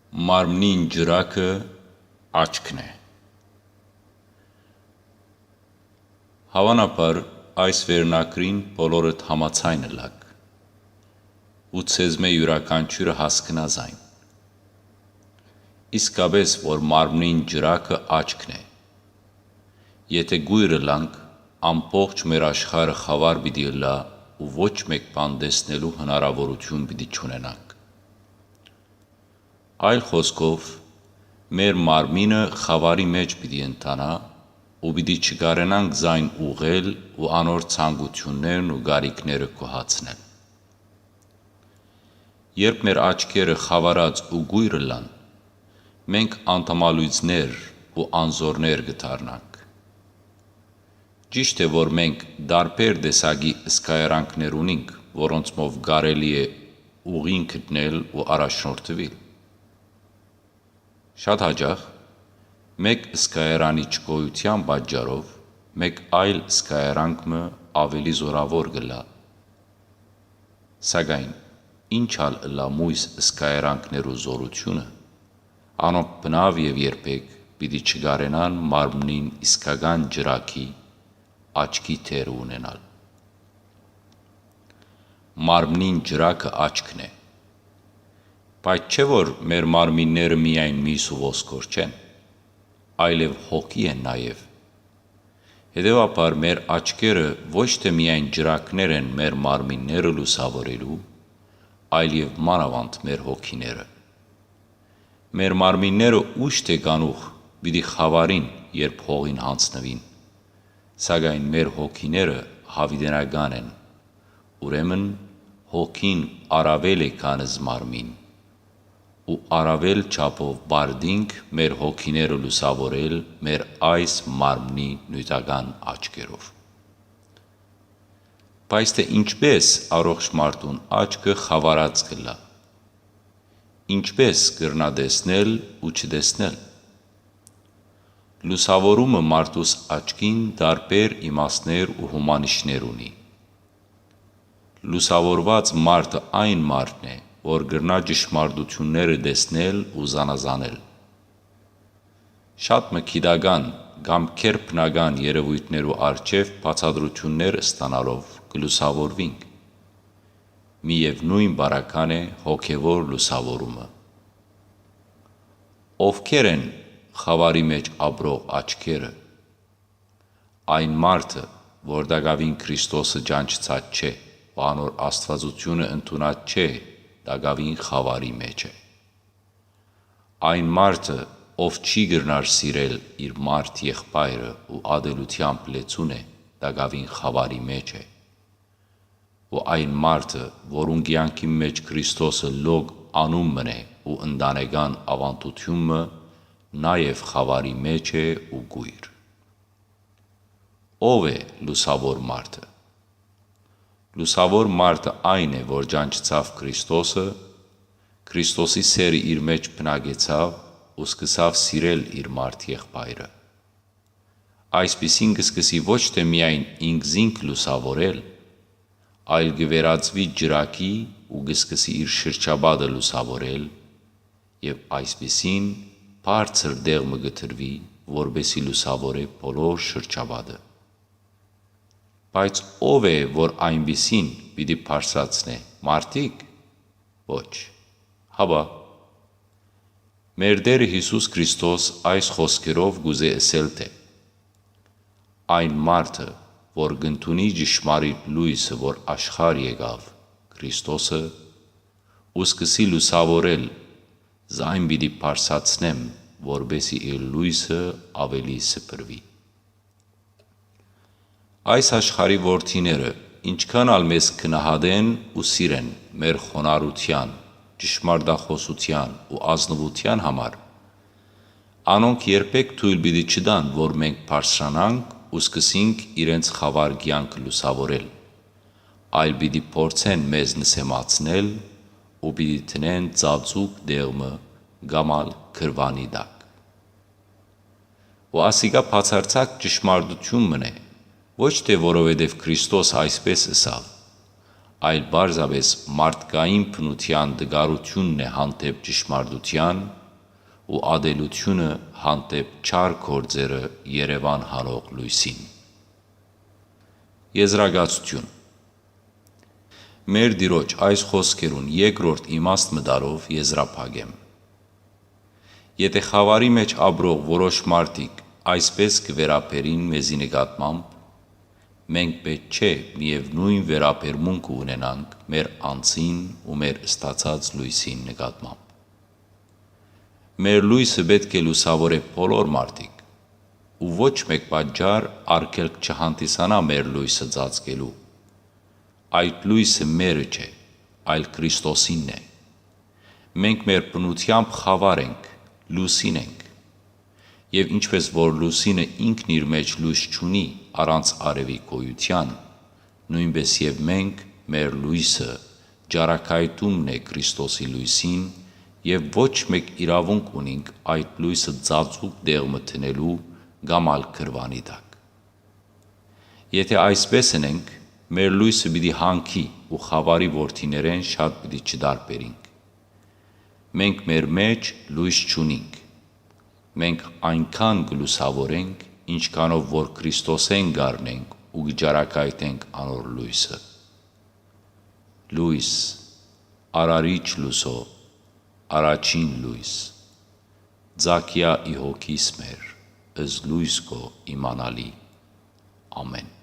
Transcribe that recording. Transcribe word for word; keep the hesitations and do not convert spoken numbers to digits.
Մարմնին ճրագը աչքն է։ Հաւանաբար այս վերնագրին բոլորդ համաձայն ըլաք, ու ձեզմէ իւրաքանչիւրը հասկնայ զայն։ Իսկապէս որ մարմնին ճրագը աչքն է։ Եթէ կոյր ըլանք, ամբողջ մեր աշխարհը խաւար պիտի ըլլայ ու ոչ մէկ բան տեսնելու հնարաւորութիւն պիտի չունենանք։ Այլ խօսքով, մեր մարմինը խաւարի մէջ պիտի ընթանայ ու պիտի չկարենանք զայն ուղղել ու անոր ցանկութիւններն ու կարիքները գոհացնել։ Երբ մեր աչքերը խաւարած ու կոյր ըլլան, մենք անդամալոյծներ ու անզօրներ կը դառնանք։ Ճիշդ է որ մենք տարբեր տեսակի զգայարանքներ ունինք, որոնցմով կարելի է ուղին գտնել ու առաջնորդուիլ։ Շատ յաճախ, մէկ զգայարանի չկոյութեան պատճառով, մէկ այլ զգայարանք մը աւելի զօրաւոր կ'ըլլայ։ Սակայն, ինչ ալ ըլլայ մոյս զգայարանքներու զօրութիւնը, անոնք բնաւ եւ երբեք պիտի չկարենան մարմնին իսկական ճրագի, աչքի դերը ունենալ։ Մարմնին ճրագը աչքն է։ Բայց չէ՞ որ մեր մարմինները միայն միս ու ոսկոր չեն, այլեւ հոգի են նաեւ։ Հետեւաբար մեր աչքերը ոչ թէ միայն ճրագներ են մեր մարմինները լուսաւորելու, այլ եւ մանաւանդ մեր հոգիները։ Մեր մարմինները ուշ թէ կանուխ պիտի խաւարին, երբ հողին յանձնուին, սակայն մեր հոգիները յաւիտենական են, ուրեմն հոգին առաւել է քան զմարմին, ու առաւել չափով պարտինք մեր հոգիները լուսաւորել մեր այս մարմնի նիւթական աչքերով։ Բայց թէ ինչպէ՞ս առողջ մարդուն աչքը խաւարած կ'ըլլայ։ Ինչպէ՞ս կրնայ տեսնել ու չտեսնել։ Լուսաւորումը մարդուս աչքին տարբեր իմաստներ ու հոմանիշներ ունի։ Լուսաւորուած մարդը այն մարդն է, որ կրնայ ճշմարտութիւնները տեսնել ու զանազանել։ Շատ մը գիտական կամ գերբնական երեւոյթներու առջեւ բացատրութիւններ ստանալով կը լուսաւորուինք։ Մի եւ նոյն պարագան է հոգեւոր լուսաւորումը։ Ովքե՞ր են խաւարի մէջ ապրող աչքերը։ Այն մարդը, որ տակաւին Քրիստոսը ճանչցած չէ ու անոր Աստուածութիւնը ընդունած չէ, տակաւին խաւարի մէջ է։ Այն մարդը, ով չի կրնար սիրել իր մարդ եղբայրը ու ատելութեամբ լեցուն է, տակաւին խաւարի մէջ է։ Ու այն մարդը, որուն կեանքին մէջ Քրիստոսը լոկ անուն մըն է ու ընտանեկան աւանդութիւն մը, նաեւ խաւարի մէջ է ու կոյր։ Ո՞վ է լուսաւոր մարդը։ Լուսաւոր մարդը այն է, որ ճանչցաւ Քրիստոսը, Քրիստոսի սերը իր մէջ բնակեցաւ ու սկսաւ սիրել իր մարդ եղբայրը։ Այսպիսին կը սկսի ոչ թէ միայն ինքզինք լուսաւորել, այլ կը վերածուի ճրագի ու կը սկսի իր շրջապատը լուսաւորել, եւ այսպիսին բարձր տեղ մը կը դրուի, որպէսի լուսաւորէ բոլոր շրջապատը։ Բայց ո՞վ է, որ այնպիսին պիտի բարձրացնէ, մարդիկ։ Ոչ, հապա։ Մեր Տէրը Յիսուս Քրիստոս այս խօսքերով կ'ուզէ ըսել թէ. այն մարդը, որ կ'ընդունի ճշմարիտ լոյսը, որ աշխարհ եկաւ, Քրիստոսը, ու սկսի լուսաւորել, զայն պիտի բարձրացնեմ, որպէսի իր լոյսը աւելի սփռուի։ Այս աշխարհի որդիները, ինչքան ալ մեզ գնահատեն ու սիրեն մեր խոնարհութեան, ճշմարտախօսութեան ու ազնուութեան համար, անոնք երբեք թոյլ պիտի չտան, որ մենք բարձրանանք ու սկսենք իրենց խաւար կեանքը լուսաւորել, այլ պիտի փորձեն մեզ նսեմացնել ու պիտի դնեն ծածուկ տեղ մը կամ ալ գրուանի տակ։ Ու ասիկա բացարձակ ճշմարտութիւն մըն է, ոչ թէ որովհետեւ Քրիստոս այսպէս ըսաւ, այլ պարզապէս մարդկային բնութեան տկարութիւնն է հանդէպ ճշմարտութեան ու ատելութիւնը հանդէպ չար գործերը երեւան յալող լոյսին։ Եզրակացութիւն։ Մեր Տիրոջ այս խօսքերուն երկրորդ իմաստ մը տալով եզրափակեմ։ Եթէ խաւարի մէջ ապրող որոշ մարդիկ այսպէս կը վերաբերին մեզի նկատմամբ, մենք պէտք չէ միեւնոյն վերաբերմունքը ունենանք մեր անձին ու մեր ստացած լոյսին նկատմամբ։ Մեր լոյսը պէտք է լուսաւորէ բոլոր մարդիկ, ու ոչ մէկ պատճառ արգելք չհանդիսանայ մեր լոյսը ծածկելու։ Այդ լոյսը մերը չէ, այլ Քրիստոսինն է։ Մենք մեր բնութեամբ խաւար ենք, լուսին ենք։ Եւ ինչպէս որ լուսինը ինքն իր մէջ լոյս չունի առանց արեւի գոյութեան, նոյնպէս եւ մենք մեր լոյսը ճառագայթումն է Քրիստոսի լոյսին, եւ ոչ մէկ իրաւունք ունինք այդ լոյսը ծածուկ տեղ մը դնելու կամ ալ կռուանի տակ։ Եթէ այսպէս ընենք, մեր լոյսը պիտի հանգի ու խաւարի որդիներէն շատ պիտի չտարբերինք։ Մենք մեր մէջ լոյս չունինք։ Մենք այնքան կը լուսաւորենք, ինչքանով որ Քրիստոսէն կ'առնենք ու կը ճառագայթենք անոր լոյսը։ Լոյս, Արարիչ լուսոյ, առաջին լոյս, ծագեա ի հոգիս մեր, զլոյս քո իմանալի։ Ամէն։